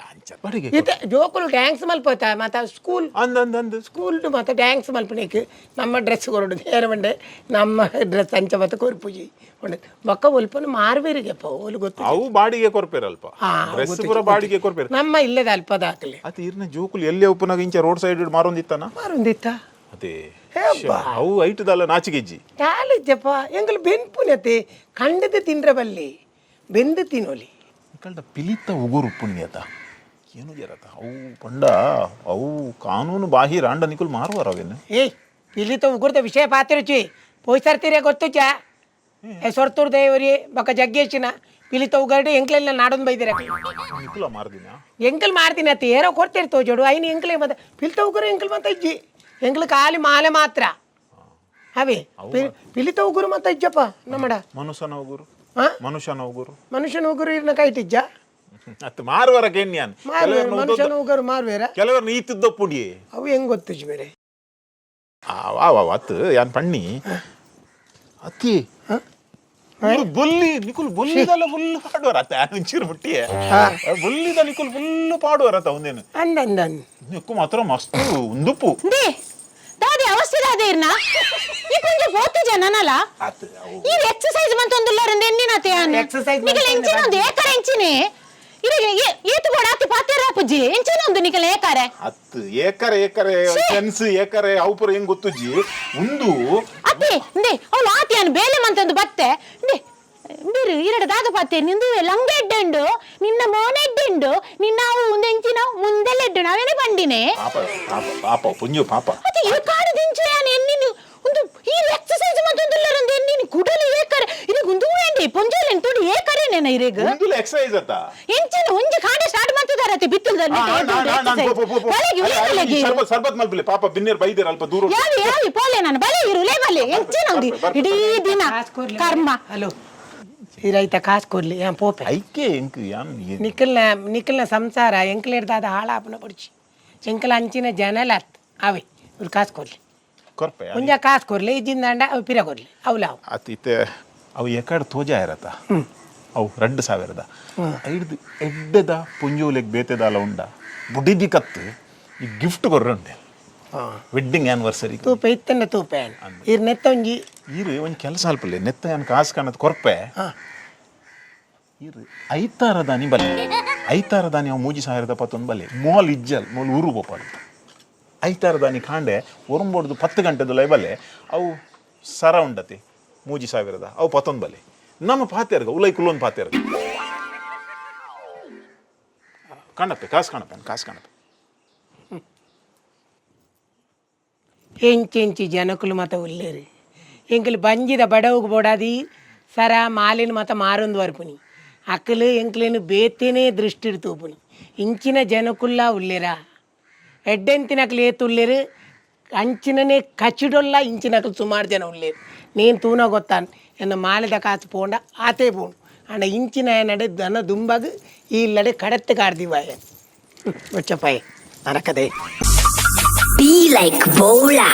ಅಂಚ ಬಾಡಿಗೆ. ಇತ್ತೆ ಜೋಕುಲು ಡ್ಯಾನ್ಸ್ ಮಲ್ಪೋತ ಮತ್ತೆ ಸ್ಕೂಲ್. ಅಂದ್ ಅಂದ್ ಅಂದ್. ಸ್ಕೂಲ್ ಮತ್ತೆ ಡ್ಯಾನ್ಸ್ ಮಲ್ಪನೇಕ್ ನಮ್ಮ ಡ್ರೆಸ್ ಕೊರಡು ನೇರ ಬಂಡೆ ನಮ್ಮ ಡ್ರೆಸ್ ಅಂಚ ಮತ್ತೆ ಕೊರ್ಪುಜಿ ಉಂಡು ಬೊಕ್ಕ ಒಲ್ಪನ ಮಾರ್ಬೇರಿಗೆಪ್ಪ ಓಲು ಗೊತ್ತು. ಅವು ಬಾಡಿಗೆ ಕೊರ್ಪೇರಲ್ಪ. ಆ, ಡ್ರೆಸ್ ಗೊತ್ತು, ಪೂರ ಬಾಡಿಗೆ ಕೊರ್ಪೇರು. ನಮ್ಮ ಇಲ್ಲದ ಅಲ್ಪ ದಾಖಲೆ. ಅತ್ ಈರ್ನ ಜೋಕುಲು ಎಲ್ಲಿ ಉಪ್ಪುನಾಗ ಇಂಚ ರೋಡ್ ಸೈಡ್ ಮಾರೊಂದಿತ್ತಾನ? ಮಾರೊಂದಿತ್ತ. ಅದೇ. ಹೇ. ಅವು ಐಟ್ ದಲ್ಲ ನಾಚಿಗೆಜ್ಜಿ. ಟಾಲಿಜ್ಜಪ್ಪ ಎಂಕಲು ಬೆನ್ಪುನತೆ ಕಂಡದ ತಿಂದ್ರ ಬಲ್ಲಿ ಬೆಂದು ತಿನ್ನೋಲಿ. ಕಳ್ದ ಪಿಲಿತ ಉಗುರು ಪುಣ್ಯತ ಏನು ಜರತ ಅವು ಪಂಡ ಅವು ಕಾನೂನು ಬಾಹಿರ ಅಂಡ ನಿಕುಲ್ ಮಾರುವಾರ ಅವೇನು? ಏಯ್ ಪಿಲಿತ ಉಗುರ್ದ ವಿಷಯ ಪಾತಿರುಚಿ ಪೋಯ್ಸರ್ತೀರೇ ಗೊತ್ತುಚ ಸೊರ್ತೂರ್ ದೇವರಿ ಬೊಕ್ಕ ಜಗ್ಗೇಶಿನ ಪಿಲಿತ ಉಗರ್ಡಿ ಎಂಕ್ಲೆಲ್ಲ ನಾಡೊಂದು ಬೈದಿರ. ನಿಕುಲ ಮಾರ್ದಿನ? ಎಂಕಲ್ ಮಾಡ್ತೀನಿ ಅತ್ತ ಏನೋ ಕೊಡ್ತೀರಿ ತೋಜೋಡು ಐನು ಎಂಕ್ಲೆ ಮತ್ತೆ ಪಿಲಿತ ಉಗುರು ಎಂಕಲ್ ಮತ್ತೆ ಇಜ್ಜಿ ಎಂಕ್ಲು ಖಾಲಿ ಮಾಲೆ ಮಾತ್ರ ಅವೇ ಪಿಲಿತ ಉಗುರು ಮತ್ತೆ ಇಜ್ಜಪ್ಪ ನಮ್ಮಡ. ಮನುಷ್ಯನ ಉಗುರು. ಹಾ? ಮನುಷ್ಯನ ಉಗುರು. ಮನುಷ್ಯನ ಉಗುರು ಇರ್ನ ಕೈಟಿಜ್ಜ. ಅತ್ತ ಮಾರುವರ ಕೆನ್ಯಾನ್. ಮಾರ್ವೇರ ಮನುಷ್ಯನ ಉಗುರು ಮಾರ್ವೇರ? ಕೆಲವರು ಈತಿದ್ದ ಪುಡಿ. ಅವು ಹೆಂಗ್ ಗೊತ್ತುಜಿ ಬೇರೆ. ಆ ವಾ ಅತ್ ಯಾನ್ ಪಣ್ಣಿ ಅತ್ತಿ ಇವ್ರು ಬೊಲ್ಲಿ ನಿಕುಲ್ ಬೊಲ್ಲಿದಲ್ಲ ಫುಲ್ ಪಾಡುವರ ಅತ್ತ ಯಾನ್ ಒಂಚೂರು ಮುಟ್ಟಿಯೇ ಬೊಲ್ಲಿದ ನಿಕುಲ್ ಫುಲ್ ಪಾಡುವರ ಅತ್ತ ಒಂದೇನು. ಅಂದ ಅಂದ ಅಂದ. ನಿಕ್ಕು ಮಾತ್ರ ಮಸ್ತ್ ಉಂದುಪ್ಪು. They ದಾದೆ ಅವಸ್ಥೆ ದಾದೆ ಇರ್ನ ಈ ಪುಂಜ ಪೋತಿ ಜನನಲ. ಅತ್ ಅವು ಈ ಎಕ್ಸರ್ಸೈಸ್ ಮಂತೊಂದುಲ್ಲಾರಂದ ಎನ್ನಿನತೆ ಯಾನ್. Exercise ನಿಕಲ್ ಮಂತೊಂದು ಎಂಚಿನ ಒಂದು ಏಕರೆ ಎಂಚಿನೆ ಇರೆಗೆ ಏತು ಬೋಡ ಆತಿ ಪಾತೆರ ಪುಜ್ಜಿ ಎಂಚಿನ ಒಂದು ನಿಕಲ್ ಏಕರೆ. ಅತ್ ಏಕರೆ ಏಕರೆ ಸೆನ್ಸ್ ಏಕರೆ ಅವು ಪೂರ ಹೆಂಗ್ ಗೊತ್ತುಜ್ಜಿ ಉಂದು. ಅತ್ತೆ ಇಂದೆ ಅವಳು ಆತಿ ಯಾನ್ ಬೇಲೆ ಮಂತೊಂದು ಬತ್ತೆ ಇಂದೆ ಬಿರು ಇರಡ ದಾದ ಪಾತೆ ನಿಂದು ಲಂಗ ಎಡ್ಡುಂಡು ನಿನ್ನ ಮೋನೆ ಎಡ್ಡುಂಡು ನಿನ್ನ ಅವು ಒಂದು ಎಂಚಿನ ಮುಂದೆಲ್ಲ ಎಡ್ಡು ನಾವೇನೆ ಬಂಡಿನೆ. ಪಾಪ ಪಾಪ ಪಾಪ ಪುಂಜು ಪಾಪ. ಅತ್ತೆ ಈ ಕಾಡು ದಿಂಚು ಯಾನ್ ಎನ್ನಿನು ಒಂದು ಈ ಎಕ್ಸರ್ಸೈಸ್ ಮಂತೊಂದುಲ್ಲಾರಂದ ಎನ್ನಿನಿ ಕುಡಲು ಏಕರೆ ಇರೆಗ್ ಉಂದು ಎಂಡಿ ಪೊಂಜೋಲೆನ್ ತುಡಿ ಏಕರೆ ನೆನ ಇರೆಗ್. ಉಂದುಲ ಎಕ್ಸರ್ಸೈಸ್ ಅತ್ತ. ಎಂಚಿನ ಒಂಜಿ ಕಾಂಡೆ ಸ್ಟಾರ್ಟ್ ಮಾಡ್ತಿದಾರ. ಉಂಡತೆ ಬಿತ್ತುಲ್ದ ಸರ್ಬತ್ ಮಲ್ಪಲೆ ಪಾಪ ಬಿನ್ನೇರ್ ಬೈದೇರ್ ಅಲ್ಪ ದೂರ ಯಾವಿ ಯಾವಿ ಪೋಲೆ ನಾನು ಬಲೆ ಇರು ಲೇ ಬಲೆ ಎಂಚಿನ ಉಂದು ಇಡೀ ದಿನ ಕರ್ಮ ಹಲೋ ಈರೈತ ಕಾಸು ಕೊರ್ಲಿ ಯಾನ್ ಪೋಪೆ. ಐಕೆ ಎಂಕ್ ಯಾನ್ ನಿಖಲ್ನ ನಿಖಲ್ನ ಸಂಸಾರ ಎಂಕ್ಲೇಡ್ದಾದ ಹಾಳಾಪನ ಪಡಿಚಿ ಎಂಕಲ ಅಂಚಿನ ಜನಲ ಅತ್ ಅವೆ ಇವ್ರು ಕಾಸು ಕೊರ್ಲಿ. ಕೊರ್ಪೆ. ಮುಂಜಾ ಕಾಸು ಕೊರ್ಲಿ ಇಜ್ಜಿಂದಾಂಡ ಅವು ಪಿರ ಕೊರ್ಲಿ ಅವಲ ಅವು. ಅತ್ ಇತ್ತೆ ಅವು ಎಕಡ್ ತೋಜ ಇರತ್ತ ಅವು 2000ದ ಐಡ್ದು ಎಡ್ಡೆದ ಪುಂಜೋಲೆಗ್ ಬೇತೆದಾಲ ಉಂಡ ಬುಡಿದಿ ಕತ್ತು ಈ ಗಿಫ್ಟ್ ಕೊರ್ರಂಡೆ ವೆಡ್ಡಿಂಗ್ ಆನಿವರ್ಸರಿ. ತೂಪೆ ಇತ್ತಂಡ ತೂಪೆ ಇರ್ ನೆತ್ತೊಂಜಿ. ಈರು ಒಂಜಿ ಕೆಲಸ ಅಲ್ಪಲೆ ನೆತ್ತ ಯಾನ್ ಕಾಸು ಕಾಣತ್ ಕೊರ್ಪೆ. ಈರು ಐತಾರ ದಾನಿ ಬಲೆ, ಐತಾರ ದಾನಿ ಅವು 3000ದ ಪತ್ತೊಂದು ಬಲೆ ಮೋಲ್ ಇಜ್ಜಲ್ ಮೋಲ್ ಊರು ಬೋಪಾಲ್. ಐತಾರ ದಾನಿ ಕಾಂಡೆ ಒರಂಬೋಡ್ದು 10 ಗಂಟೆದ ಬಲೆ ಅವು ಸರ ಉಂಡತಿ 3000ದ ಅವು ಪತ್ತೊಂದು ಬಲೆ ನಮ್ಮ ಪಾತೆರ್ಗ ಉಲೈ ಕುಲ್ಲೊಂದು ಪಾತೆರ್ಗ ಕಾಣಪ್ಪೆ ಕಾಸು ಕಾಣಪ್ಪ ಕಾಸು ಕಾಣಪ್ಪ. ಎಂಚೆಂಚಿ ಜನಕುಲು ಮತ ಉಲ್ಲೇರಿ ಎಂಕಲು ಬಂಜಿದ ಬಡವುಗ್ ಬೋಡಾದಿ ಸರ ಮಾಲಿನ ಮತ ಮಾರೊಂದು ವರ್ಪುನಿ ಅಕ್ಕಲು ಎಂಕ್ಲೇನು ಬೇತೇನೆ ದೃಷ್ಟಿಡ್ ತೂಪುನಿ ಇಂಚಿನ ಜನಕುಲ್ಲ ಉಲ್ಲೇರಾ ಎಡ್ಡೆಂತಿನಕ್ಲು ಏತ್ ಉಲ್ಲೇರು ಅಂಚಿನನೇ ಕಚಿಡೊಲ್ಲ ಇಂಚಿನಕ್ಲು ಸುಮಾರು ಜನ ಉಲ್ಲೇರು. ನೇನು ತೂನ ಗೊತ್ತಾನ್ ಎನ್ನ ಮಾಲೆದ ಕಾಸು ಪೋಂಡ ಆತೇ ಪೋಂಡು ಅಂಡ ಇಂಚಿನ ನಡೆ ದನ ದುಂಬಾಗ ಈ ಇಲ್ಲಡೆ ಕಡತ್ತೆ ಕಾರ್ದಿವಾಯ ಬೊಚ್ಚಪಾಯ ನರಕದೆ. Be like Bola.